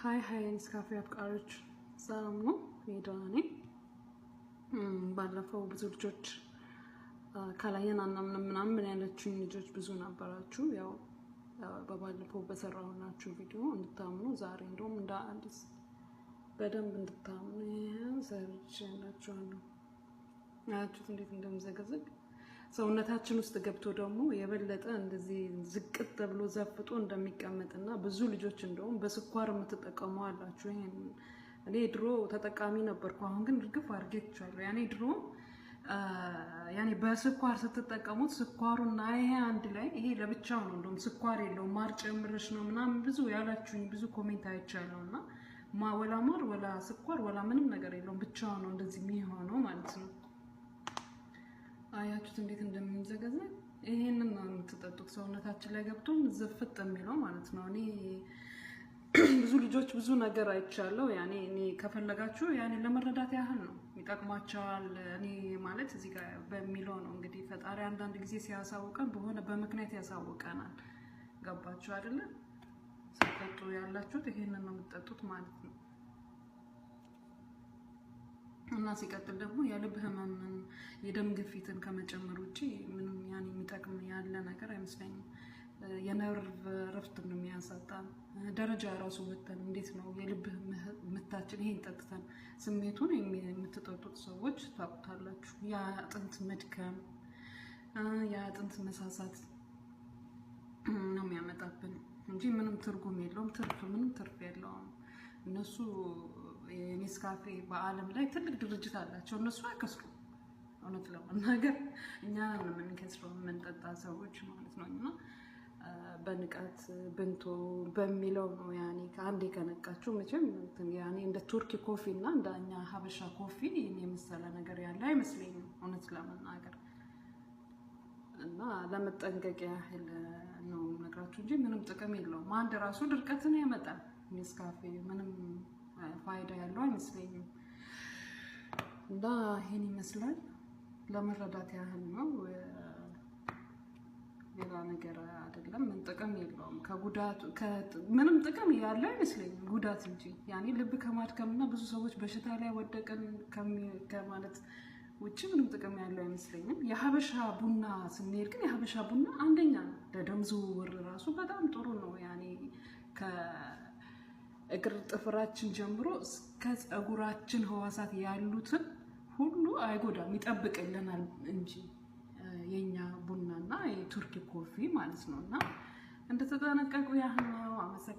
Hi hi ኔስካፌ አፍቃሪዎች፣ ሰላም ነው? እኔ ደህና ነኝ። ባለፈው ብዙ ልጆች ካላየን አናምንም ምናምን ያለችኝ ልጆች ብዙ ነበራችሁ። ያው በባለፈው በሰራሁላችሁ ቪዲዮ እንድታምኑ፣ ዛሬ እንደውም እንደ አዲስ በደንብ እንድታምኑ ሰርቼላችኋለሁ። አያችሁት እንዴት እንደሚዘገዝግ? ሰውነታችን ውስጥ ገብቶ ደግሞ የበለጠ እንደዚህ ዝቅጥ ብሎ ዘፍጦ እንደሚቀመጥና ብዙ ልጆች እንደውም በስኳር የምትጠቀሙ አላችሁ። ይሄን እኔ ድሮ ተጠቃሚ ነበርኩ። አሁን ግን እርግፍ አድርጌቻለሁ። ያኔ ድሮ ያኔ በስኳር ስትጠቀሙት ስኳሩና ይሄ አንድ ላይ፣ ይሄ ለብቻው ነው፣ እንደውም ስኳር የለውም፣ ማር ጨምረሽ ነው ምናምን ብዙ ያላችሁኝ ብዙ comment አይቻለሁ። እና ወላ ማር ወላ ስኳር ወላ ምንም ነገር የለውም፣ ብቻው ነው እንደዚህ የሚሆነው ማለት ነው። አያችሁት እንዴት እንደሚዘገዘግ? ይሄንን ነው የምትጠጡት። ሰውነታችን ላይ ገብቶም ዝፍጥ የሚለው ማለት ነው። እኔ ብዙ ልጆች ብዙ ነገር አይቻለሁ። ያኔ እኔ ከፈለጋችሁ ያኔ ለመረዳት ያህል ነው፣ ይጠቅማቸዋል። እኔ ማለት እዚህ ጋር በሚለው ነው እንግዲህ፣ ፈጣሪ አንዳንድ ጊዜ ሲያሳውቀን በሆነ በምክንያት ያሳውቀናል። ገባችሁ አይደለ? ስትጠጡ ያላችሁት ይሄንን ነው የምትጠጡት ማለት ነው። እና ሲቀጥል ደግሞ የልብ ህመምን፣ የደም ግፊትን ከመጨመር ውጭ ምንም ያን የሚጠቅም ያለ ነገር አይመስለኝም። የነርቭ እረፍት ነው የሚያሳጣን። ደረጃ ራሱ ወተን እንዴት ነው የልብ ምታችን ይሄን ጠጥተን፣ ስሜቱን የምትጠጡት ሰዎች ታውቁታላችሁ። የአጥንት መድከም፣ የአጥንት መሳሳት ነው የሚያመጣብን እንጂ ምንም ትርጉም የለውም። ትርፍ ምንም ትርፍ የለውም። እነሱ የኔስካፌ በዓለም ላይ ትልቅ ድርጅት አላቸው። እነሱ አይከስሩም። እውነት ለመናገር እኛ የምንከስረው የምንጠጣ ሰዎች ማለት ነው። እና በንቃት ብንቶ በሚለው ነው። ያኔ ከአንዴ ከነቃችሁ መቼም ያኔ እንደ ቱርኪ coffee እና እንደ እኛ ሀበሻ coffee የመሰለ ነገር ያለ አይመስለኝም እውነት ለመናገር። እና ለመጠንቀቅ ያህል ነው ነግራችሁ እንጂ ምንም ጥቅም የለውም። አንድ ራሱ ድርቀትን ያመጣል። ኔስካፌ ምንም ፋይዳ ያለው አይመስለኝም። እና ይሄን ይመስላል። ለመረዳት ያህል ነው፣ ሌላ ነገር አይደለም። ምን ጥቅም የለውም። ከጉዳቱ ምንም ጥቅም ያለው አይመስለኝም፣ ጉዳት እንጂ። ያኔ ልብ ከማድከም እና ብዙ ሰዎች በሽታ ላይ ወደቅን ከማለት ውጭ ምንም ጥቅም ያለው አይመስለኝም። የሀበሻ ቡና ስንሄድ ግን የሀበሻ ቡና አንደኛ ነው። ለደም ዝውውር ራሱ በጣም ጥሩ ነው። ያኔ ከእግር ጥፍራችን ጀምሮ እስከ ፀጉራችን ህዋሳት ያሉትን ሁሉ አይጎዳም፣ ይጠብቅልናል እንጂ የኛ ቡናና የቱርኪ coffee ማለት ነው። እና እንደተጠነቀቁ ያህል ነው።